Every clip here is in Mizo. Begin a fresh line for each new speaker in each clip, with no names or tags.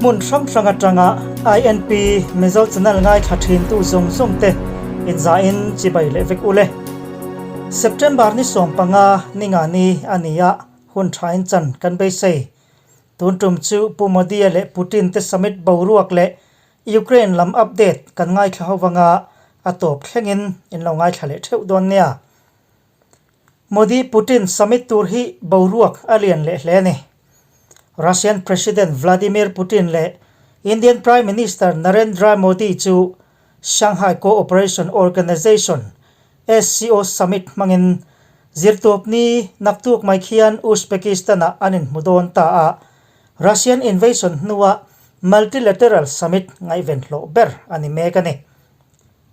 Hmun hrang hrang atanga INP Mizo channel ngaithla thintu zawng zawng te inzahin chibai leh vek ule. September ni 15 ninga ni a ni a, hun thain chan kan beisei. Tun tum chu Pu Modi-a leh Putin te summit boruak leh Ukraine lam update kan ngaithla ho vanga a tawp thlengin in lo ngaithla leh theuh dawn nia. Modi-Putin summit tur hi boruak a lian leh hle a ni. Russian President Vladimir Putin leh Indian Prime Minister Narendra Modi chu Shanghai Cooperation Organization, SCO, summit hmangin zirtawpni naktuk mai khian Uzbekistan-ah an inhmu dawn ta a, Russian invasion hnua multilateral summit ngaihven hlawh ber a ni mek a ni.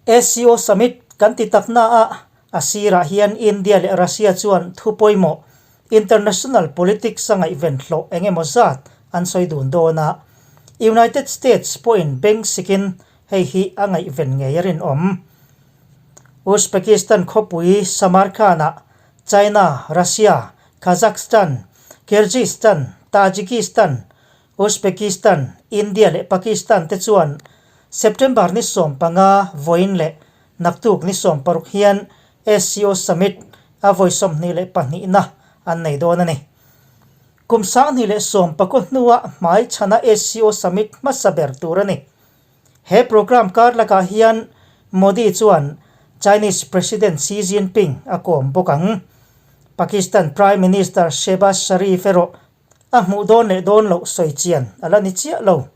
SCO summit kan ti tak naah a sirah hian India leh Russia chuan thu pawimawh international politics a ngaihven hlawh eng emaw zat an sawi dun dawn a, United States pawhin beng sikin hei hi a ngaihven ngei a rinawm. Uzbekistan khawpui Samarkand-ah China, Russia, Kazakhstan, Kyrgyzstan, Tajikistan, Uzbekistan, India leh Pakistan te chuan September ni 15 vawiin leh naktuk ni 16 hian SCO Summit a vawi 22na an nei dawn a ni. Kum 2019 hnua hmai chhana SCO Summit hmasa ber tur a ni. He program kar lakah hian Modi chuan Chinese President Xi Jinping a kawm bawk ang. Pakistan Prime Minister Shehbaz Sharif erawh a hmuh dawn leh dawn loh sawi chian a la ni chiah lo.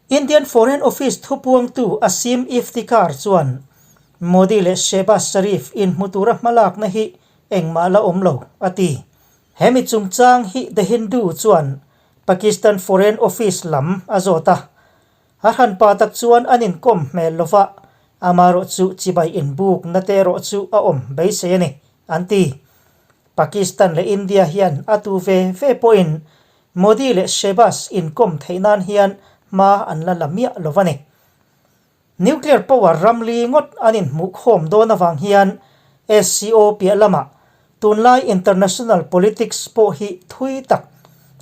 Indian Foreign Office thupuangtu Asim Iftikhar chuan Modi leh Shehbaz Sharif inhmu tura hmalakna hi engmah la awm lo, a ti. Hemi chungchang hi The Hindu chuan Pakistan Foreign Office lam a zawt a, a hranpa tak chuan an inkawm hmel lova, amaherawhchu chibai inbukna te erawh chu a awm beisei a ni, an ti. Pakistan leh India hian a tu ve ve pawhin Modi leh Shehbaz inkawm theih nan hian hma an la la miah lo a ni. Nuclear power ram li ngawt an inhmuh khawm dawn avang hian SCO piah lamah tunlai international politics pawh hi thui tak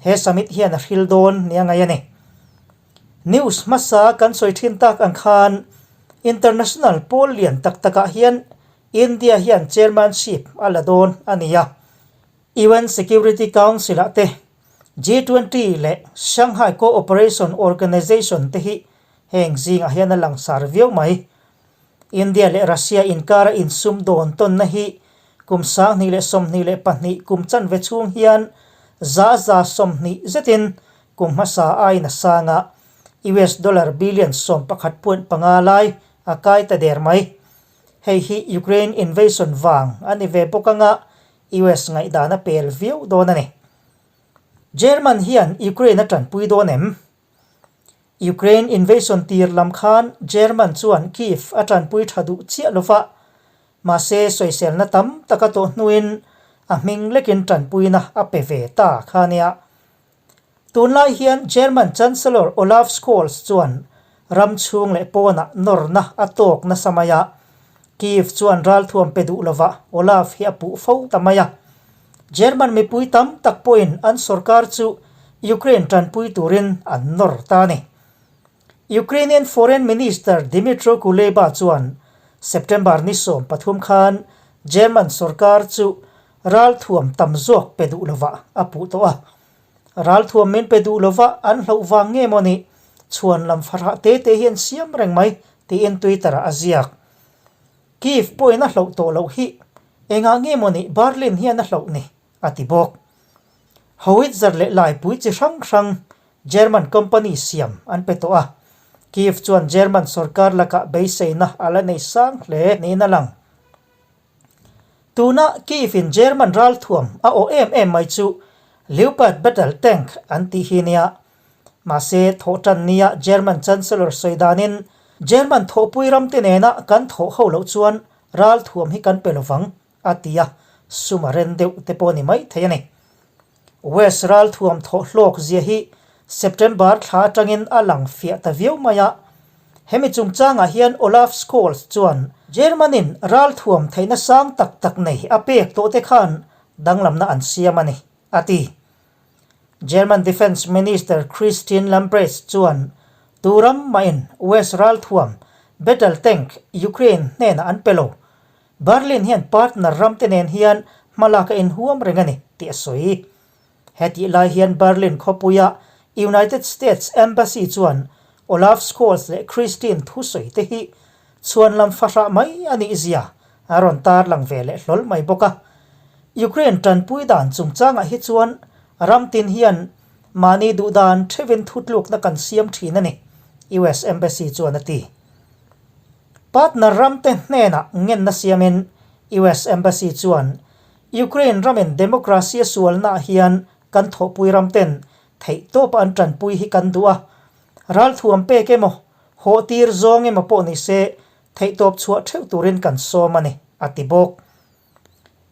he summit hian a hril dawn nia ngaih a ni. News hmasa kan sawi thin tak ang khan international pawl lian tak takah hian India hian chairmanship a la dawn a ni a. UN Security Council-ah te, G20 leh Shanghai Cooperation Organization te hi heng zingah hian a langsar viau mai. India leh Russia inkara insum dawn tawnna hi kum 2022 kum chanve chhung hian 120% zetin kum hmasa aiin a sang a, US dollar billion 11.5 lai a kai ta der mai. Hei hi Ukraine invasion vang a ni ve bawk anga US ngaihdan a pel viau dawn a ni. German hian Ukraine a tanpui dawn em? Ukraine invasion tir lam khan German chuan Kyiv a tanpui tha duh chiah lova, mahse sawiselna tam tak a tawh hnuin a hming lekin tanpuina a pe ve ta kha nia. Tunlai hian German Chancellor Olaf Scholz chuan ram chhung leh pawnah nawrna a tawk nasa mai a, Kyiv chuan ralthuam pe duh lova Olaf hi a puh fo ta mai a. German mipui tam tak pawhin an sorkar chu Ukraine tanpui turin an nawr ta a ni. Ukrainian Foreign Minister Dmytro Kuleba chuan September ni 13 khan German sorkar chu ralthuam tam zawk pe duh lovah a puh tawh a. Ralthuam min pe duh lova an hloh vang nge maw ni? Chhuan lam farah te te hi an siam reng mai, tiin Twitter-ah a ziak. Kyiv pawhin a hloh tawh loh hi engah nge maw ni Berlin hian a hloh ni? a ti bawk. Howitzer leh laipui chi hrang hrang German company siam an pe tawh a. Kyiv chuan German sorkar lakah beiseina a la nei sang hle niin a lang. Tuna Kyiv in German ralthuam a awh em em mai chu Leopard battle tank an tih hi nia. Mahse, thawhtan nia German Chancellor sawi danin German thawhpui ramte nena kan thawh ho loh chuan ralthuam hi kan pe lovang a ti a, sum a ren deuh te pawh a ni mai thei a ni. West ralthuam thawh hlawk zia hi September thla atangin a lang fiah ta viau mai a. Hemi chungchangah hian Olaf Scholz chuan German-in ralthuam theihna sang tak tak nei a pek tawh te khan danglamna an siam a ni, a ti. German Defence Minister Christine Lambrecht chuan tu ram mahin West ralthuam battle tank Ukraine hnenah an pe lo. Berlin hian partner ramte nen hian hmalak a inhuam reng a ni tih a sawi. Hetih lai hian Berlin khawpuia United States Embassy chuan Olaf Scholz leh Christine thusawi te hi chhuanlam fahrah mai a nih zia a rawn tarlang ve leh hlawl mai bawk a. Ukraine tanpui dan chungchangah hi chuan ram tin hian mahni duh dan theuhin thutlukna kan siam thin a ni, US Embassy chuan a ti. Partner ramte hnenah ngenna siamin US Embassy chuan Ukraine ramin democracy a sualnaah hian kan thawhpui ramten theihtawpa an tanpui hi kan duh a, ralthuam pek emaw, hawhtir zawng emaw pawh ni se theihtawp chhuah theuh turin kan sawm a ni, a ti bawk.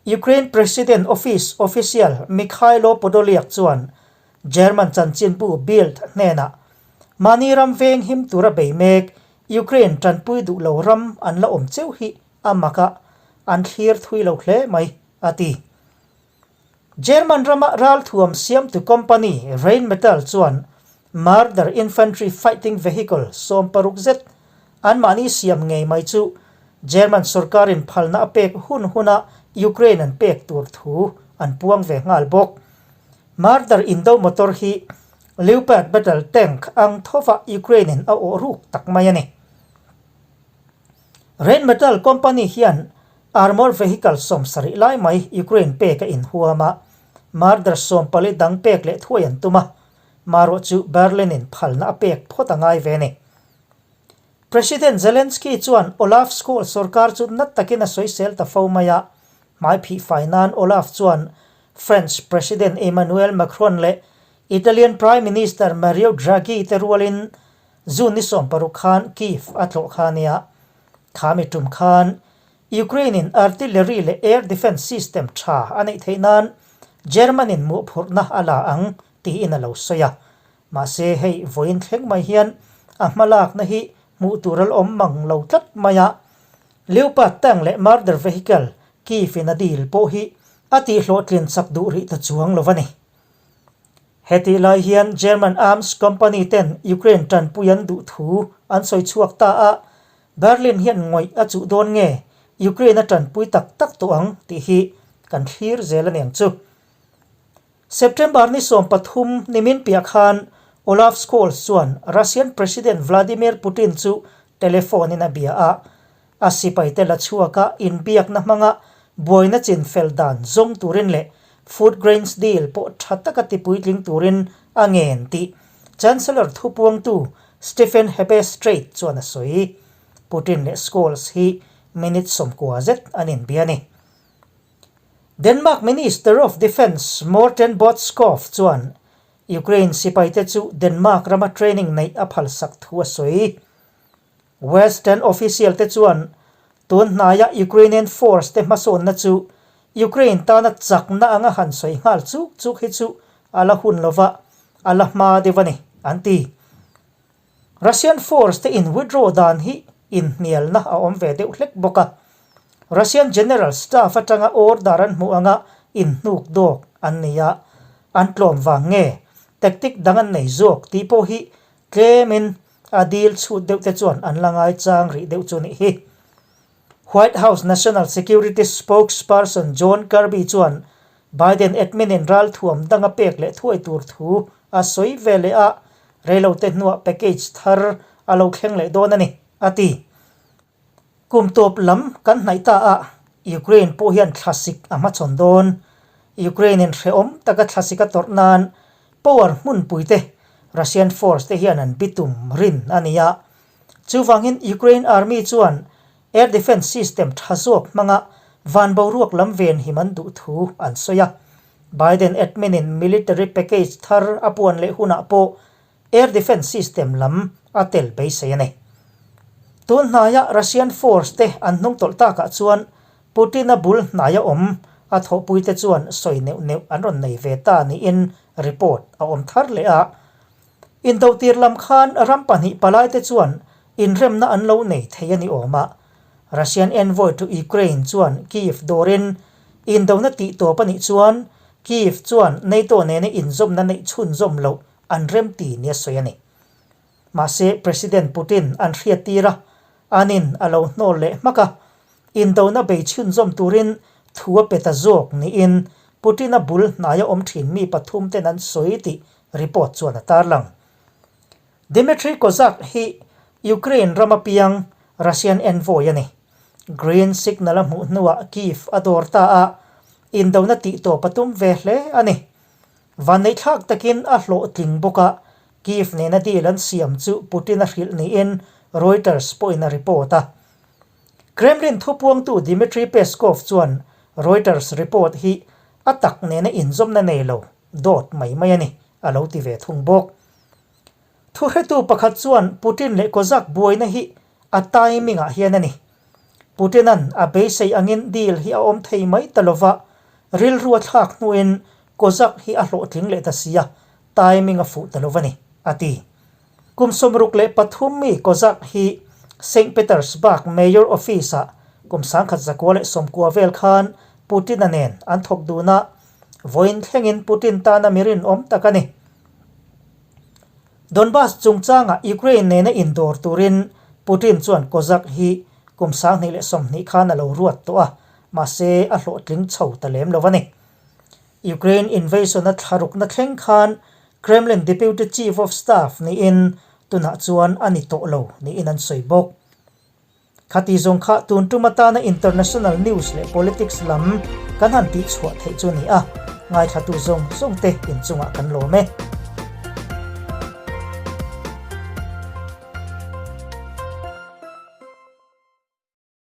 Ukraine President Office official Mykhailo Podolyak chuan German chanchinbu Bild hnenah mahni ram veng him tura bei mek Ukraine tanpui duh lo ram an la awm cheu hi a mak a, an thlir thui lo hle mai, a ti. German rama ralthuam siamtu company Rheinmetall chuan Marder Infantry Fighting Vehicle 16 zet anmahni siam ngei mai chu German sorkarin phalna a pek hun huna Ukraine an pek tur thu an puang ve nghal bawk. Marder indo motor hi Leopard battle tank ang thova Ukraine-in a awh ruk tak mai a ni. Rheinmetall company hian armour vehicle 70 lai mai Ukraine pek a inhuam a, Marder 14 dang pek leh thuai an tum a, marawh chu Berlin-in phalna a pek phawt a ngai ve a ni. President Zelensky chuan Olaf Scholz sorkar chu nat takin a sawisel ta fo mai a, hmai phih fai nan Olaf chuan French President Emmanuel Macron leh Italian Prime Minister Mario Draghi te rualin June ni 16 khan Kyiv a tlawh kha a nia. Kha mi tum khan Ukraine-in artillery leh air defence system tha a neih theih nan German-in mawhphurhna a la ang tiin a lo sawi a. Mahse hei vawiin thleng mai hian a hmalakna hi hmuh tur a la awm mang lo tlat mai a. Leopard tank leh Marder vehicle Kyiv-in a deal pawh hi a tihhlawhtlin chak duh rih ta chuang lo a ni. Hetih lai hian German arms company ten Ukraine tanpui an duh thu an sawi chhuak ta a, Berlin hian ngawih a chuh dawn nge Ukraine a tanpui tak tak tawh ang tih hi kan thlir zel a niang chu. September ni 13 nimin piah khan Olaf Scholz chuan Russian President Vladimir Putin chu telephone in a bia a, A sipaite la chhuaka inbiakna hmanga buaina chin fel dan zawng turin leh food grains deal pawh tha taka tipuitling turin a ngen tih Chancellor thupuangtu Stephen Hebestreit chuan a sawi. Putin leh Scholz hi minute 90 zet an inbia a ni. Denmark Minister of Defence Morten Bodskov chuan Ukraine sipaite chu Denmark rama training neih a phalsak thu a sawi. Western official te chuan tun hnaia Ukrainian force te hmasawnna chu Ukraine tana chakna anga han sawi nghal chuk chuk hi chu a la hun lova, a la hma deuh a ni, an ti. Russian force te in withdraw dan hi inhnialna a awm ve deuh hlek bawk a. Russian General Staff atanga order an hmuh anga inhnuk dawk an ni a, an tlawm vang nge tactic dang an nei zawk tih pawh hi Tlemin a dil chhut deuh te chuan an la ngaichang rih deuh chu nih hi. White House National Security Spokesperson John Kirby chuan Biden admin-in ralthuam danga pek leh thuai tur thu a sawi ve leh a, reilote hnuah package thar a lo thleng leh dawn a ni, a ti. Kum tawp lam kan hnaih ta a, Ukraine pawh hian thlasik a hmachhawn dawn. Ukraine-in hrehawm taka thlasik a tawrh nan power hmunpui te Russian force te hian an bitum rin a ni a. Chuvangin Ukraine army chuan air defence system tha zawk hmanga van boruak lam venhim an duh thu an sawi a. Biden admin-in military package thar a puan leh hunah pawh Air defence system lam a tel beisei a ni. Tun hnaia Russian force te an hnung tawlh takah chuan Putin-a bul hnaia awm a thawhpuite chuan sawi neuh neuh an rawn nei ve ta niin report a awm thar leh a. Indotir lam khan ram pahnih palaite chuan inremna an lo nei thei a ni awm a. Russian envoy to Ukraine chuan Kyiv dawrin indona tih tawp a nih chuan Kyiv chuan NATO nena inzawmna neih chhunzawm loh an remti nia sawi a ni. Mahse, President Putin an hriattir a, anin a lo hnawl leh hmak a, indona bei chhunzawm turin thu a pe ta zawk niin Putin-a bul hnaia awm thin mi pathumten an sawi tih report chuan a tarlang. Dmitry Kozak hi Ukraine rama piang Russian envoy a ni. Green signal a hmuh hnuah Kyiv a dawr ta a, indona tihtawp a tum ve hle a ni. Vanneihthlak takin a hlawhtling bawk a, Kyiv nena deal an siam chu Putin a hrilh niin Reuters pawhin a report a. Kremlin thupuangtu Dmitry Peskov chuan Reuters report hi a tak nena inzawmna nei lo, dawt mai mai a ni, a lo ti ve thung bawk. Thuhretu pakhat chuan Putin leh Kozak buaina hi a timing ah hian a ni. Putin-a'n a beisei angin deal hi a awm thei mai ta lova, rilru a thlak hnuin Kozak hi a hlawhtling leh ta si a, timing a fuh ta lo va ni, a ti. Kum 63 mi Kozak hi Saint Petersburg Mayor Office-ah kum 1990 vel khan Putin-a nen an thawk dun a, vawiin thlengin Putin tana mi rinawm tak a ni. Donbas chungchangah Ukraine nena indawr turin Putin chuan Kozak hi kum 2020 khan a lo ruat tawh a, mahse a hlawhtling chho ta lem lo a ni. Ukraine invasion-a thlarukna thleng khan Kremlin Deputy Chief of Staff niin tunah chuan a ni tawh lo niin an sawi bawk. Khati zawng kha tun tum atana international news leh politics lam kan han tihchhuah theih chu a ni a, ngaithlatu zawng zawng te inchungah kan lawm e.